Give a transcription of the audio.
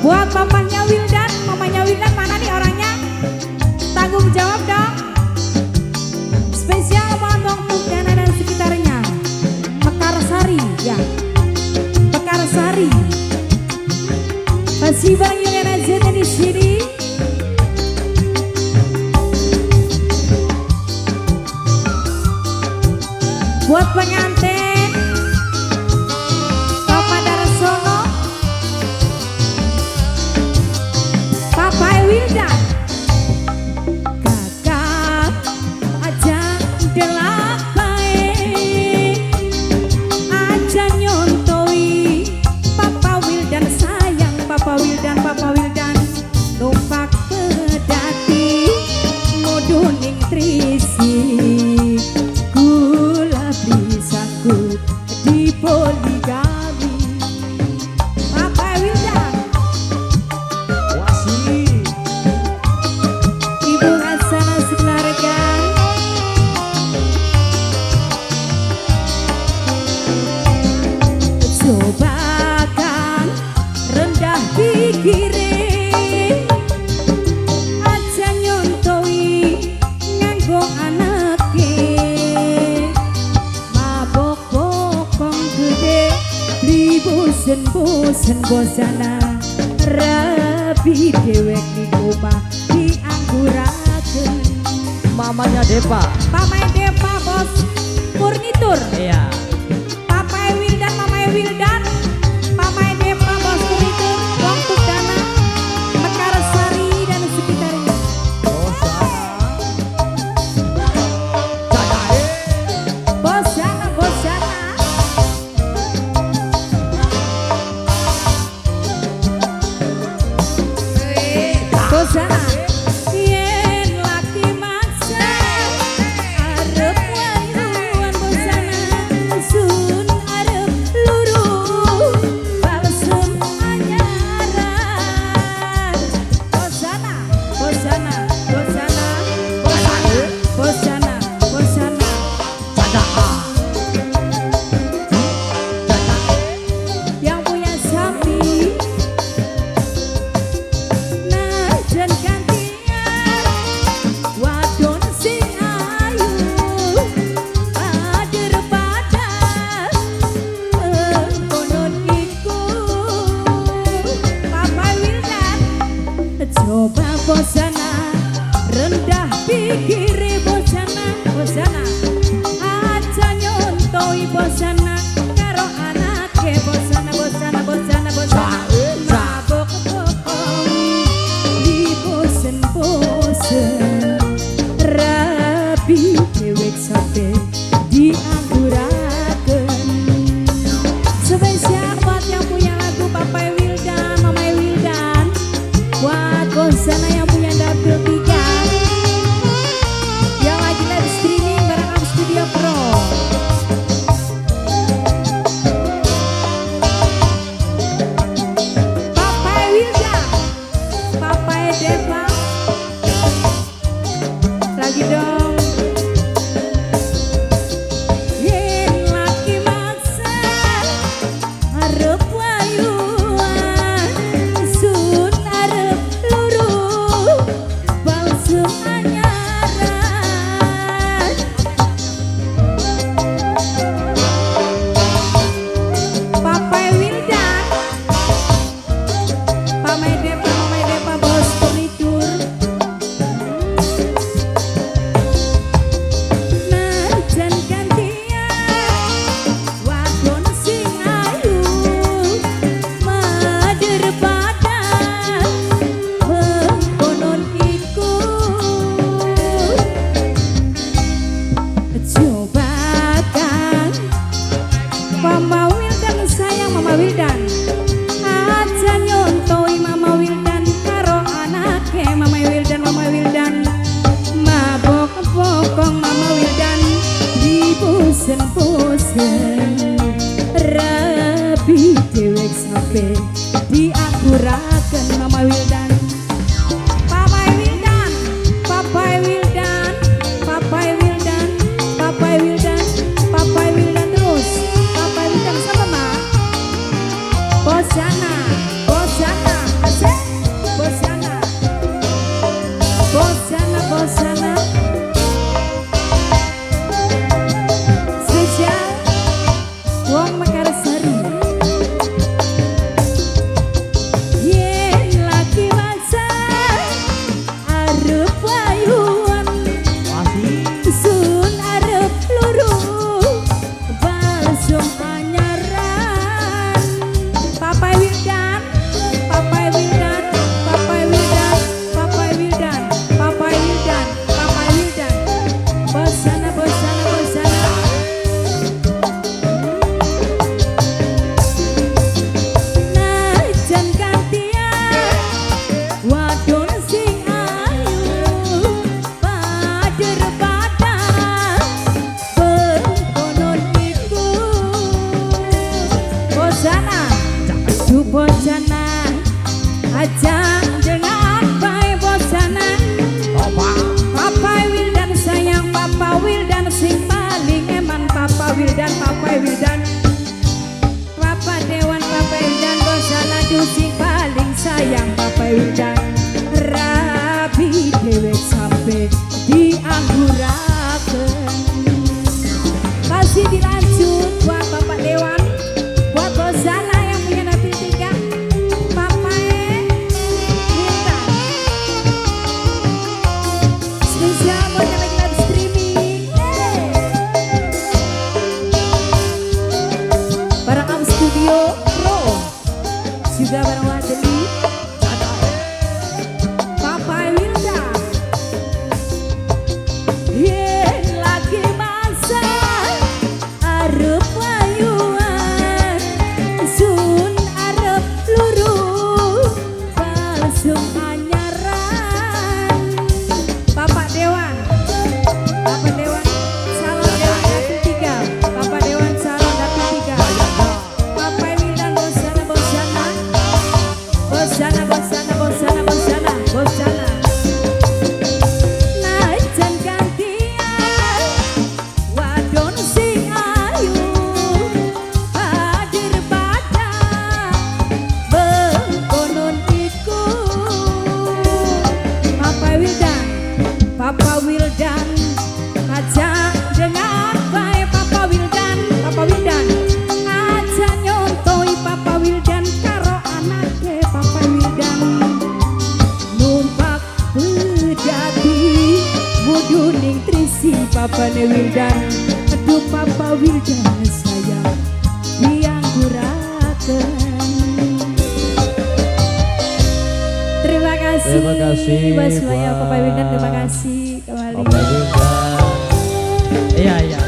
Buat papahnya Wildan, mamanya Wildan mana nih orangnya? Tanggung jawab dong. Spesial buat Wong Tukdana dan sekitarnya. Mekarsari ya. Mekarsari. Masih bareng Yuliana Z di sini. Buat pengantin Papa Darsono, Papa Wildan, kakak aja delak bae, aja nyontoi Papa Wildan sayang, Papa Wildan, Papa Wildan numpak pedati muduning trisi. Di poligami Papa Wildan, Wasi Ibu Hasanah sekeluarga. Coba kan rendah pikire, aja nyontoi nganggo anake. Mabok bokong gede beli bosen-bosen bosana, rabi dewek ning omah diangguraken. Mamanya Depa, Pamai Depa bos furnitur. Iya. Papai Wildan, Mamai Wildan, Pamai Depa bos furnitur, Wong Tukdana, Mekarsari dan sekitarnya. Bosana, bosana. Bosana. Yen laki maksa arep wayuan bosana, sun arep luru balsem anyaran. Bosana, bosana, bosana, bosana, bosana, bosana. Yang punya sapi najan gantian wadon sing ayu pader padas konon iku. Papa Wildan coba bosana rendah pikire bosana, bosana aja nyontoi bosana karo anake bosana, bosana, bosana, bosana. Mabok bokong di bosen-bosen, rabi dewek sampe diangguraken. Spesial buat yang punya lagu Papa Wildan, Mama Wildan, buat bosana yang punya dapil 3 yang lagi live streaming bareng Up Studio Pro. Papa Wildan, Papa Deva, lagi dong. Yen laki maksa arep wayuan, sun arep luru balsem anyaran. Papa Wildan, Pamai Depa, Mamai Depa bos furnitur. Najan gantian wadon sing ayu mader padan konon iku. Coba kan Mama Wildan sayang, Mama Wildan aja nyontoi Mama Wildan karo anake Mama Wildan, Mama Wildan mabok bokong Mama Wildan di bosen-bosen, rabi dewek sampe diangguraken Mama Wildan. Papa Wildan, Papa Wildan, Papa Wildan, Papa Wildan, Papa Wildan terus. Papa Wildan sama Ma? Bosana, bosana, asik. Palsum anyaran. Papa Wildan, Papa Wildan, Papa Wildan, Papa Wildan, Papa Wildan, Papa Wildan. Bosana, bosana, bosana. Najan gantian wadon sing ayu pader padang bengkonon iku. Bosana, du bosana, aja dengan bae bosana. Papa Wildan sayang, Papa Wildan sing paling eman, Papa Wildan, Papa Wildan, Papa Dewan, Papa Wildan, bosana du sing paling sayang, Papa Wildan. Rabi dewek sampe diangguraken. Masih dilanjut buat Bapak Dewan, buat Bosana yang punya dapil 3, Papa Wildan. Spesial buat yang lagi live streaming. Hey. Bareng Am Studio Pro, juga bareng Wadeli, Papa Wildan. Yen lagi masa arep layuan, sun arep luru palsum anyaran. Bapak Dewan, Bapak Dewan calon Dewan Dapil 3, Bapak Dewan calon Dapil 3, Bapak Wildan, bosana, bosana, bosana, bosana, bosana, bosana, bosana. Najan gantian wadon sing ayu hadir pada bengkonon iku. Papa Wildan, Papa Wildan, aja dengar bae Papa Wildan, Papa Wildan, aja nyontoi Papa Wildan karo anake Papa Wildan. Numpak pedati wuduning trisi Papane Wildan. Aduh, Papa Wildan sayang diangguraken. Terima kasih. Terima kasih buat semuanya, buat Papa Wildan, terima kasih kembali. Papa Wildan. Iya.